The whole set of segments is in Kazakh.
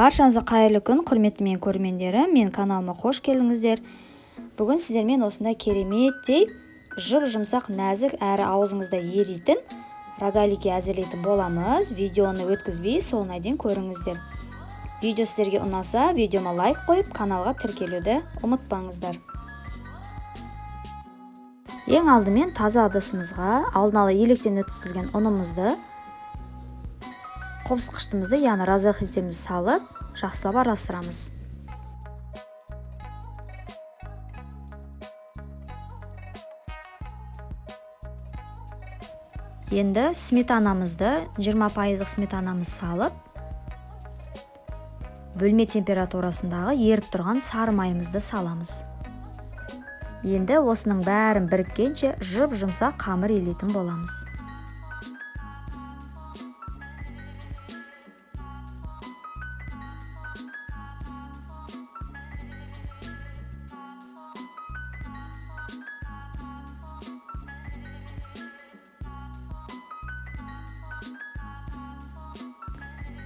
Баршаңызға қайырлы күн, құрметті менің көрермендерім, мен каналыма қош келдіңіздер. Бүгін сіздермен осындай кереметтей жұп-жұмсақ, нәзік әрі аузыңызда еритін рогалики әзірлейтін боламыз. Видеоны өткізбей соңына дейін көріңіздер. Видео сіздерге ұнаса, видеома лайк қойып, каналға тіркелуді ұмытпаңыздар. Ең алдымен таза ыдысымызға алдын ала електен өткізілген ұнымызды, қопсытқышымызды, яғни разрыхлителімізді салып, жақсылап араластырамыз. Енді сметанамызды, 20% сметанамызды салып, бөлме температурасындағы еріп тұрған сары майымызды саламыз. Енді осының бәрін біріккенше жұп-жұмсақ қамыр илейтін боламыз.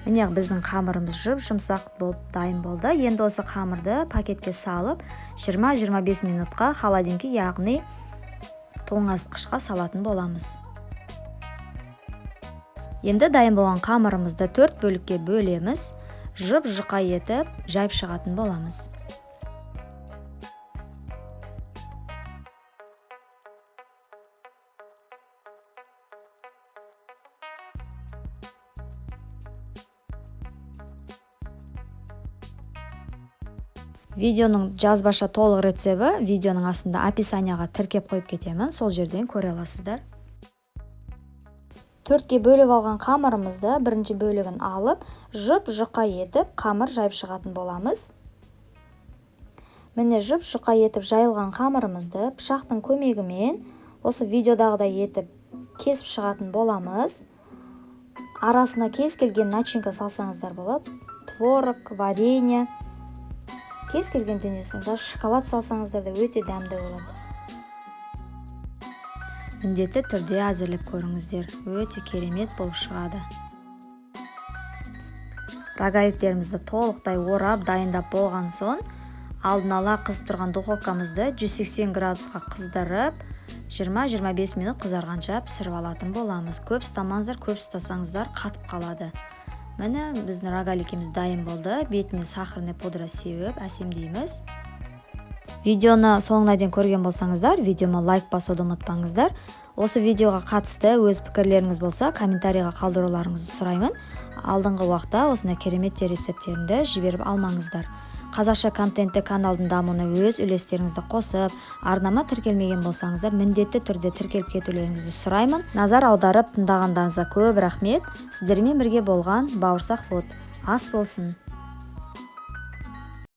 Міне, біздің қамырымыз жұп-жұмсақ болып дайын болды. Енді осы қамырды пакетке салып, 20-25 минутқа холодильникке, яғни тоңазытқышқа салатын боламыз. Енді дайын болған қамырымызды 4 бөлікке бөлеміз, жұп-жұқа етіп жайып шығатын боламыз. Видеоның жазбаша толық рецепті видеоның астында описанияға тіркеп қойып кетемін, сол жерден көре аласыздар. 4-ке бөліп алған қамырымызды бірінші бөлігін алып, жұп-жұқа етіп қамыр жайып шығатын боламыз. Міне, жұп-жұқа етіп жайылған қамырымызды пышақтың көмегімен осы видеодағыдай етіп кесіп шығатын боламыз. Арасына кез келген начинка салсаңыздар болады. Творог, варенье, кез келген дүниесін, даже шоколад салсаңыздар да өте дәмді болады. Міндетті түрде әзірлеп көріңіздер, өте керемет болып шығады. Рогаликтерімізді толықтай орап, дайындап болған соң, алдын ала қызып тұрған духовкамызды 180 градусқа қыздырып, 20-25 минут қызарғанша пісіріп алатын боламыз. Көп ұстамаңыздар, көп ұстасаңыздар қатып қалады. Міне, біздің рогаликіміз дайын болды. Бетіне сахарный пудра сеуіп, әсемдейміз. Видеоны соңына дейін көрген болсаңыздар, видеома лайк басуды ұмытпаңыздар. Осы видеоға қатысты өз пікірлеріңіз болса, комментарийға қалдыруларыңызды сұраймын. Алдыңғы уақытта осындай керемет рецепттерімді жіберіп алмаңыздар. Қазақша контентті каналдың дамуына өз үлестеріңізді қосып, арнама тіркелмеген болсаңыздар, міндетті түрде тіркеліп кетулеріңізді сұраймын. Назар аударып тыңдағандарыңызға көп рахмет. Сіздермен бірге болған Бауырсақ Фуд. Ас болсын.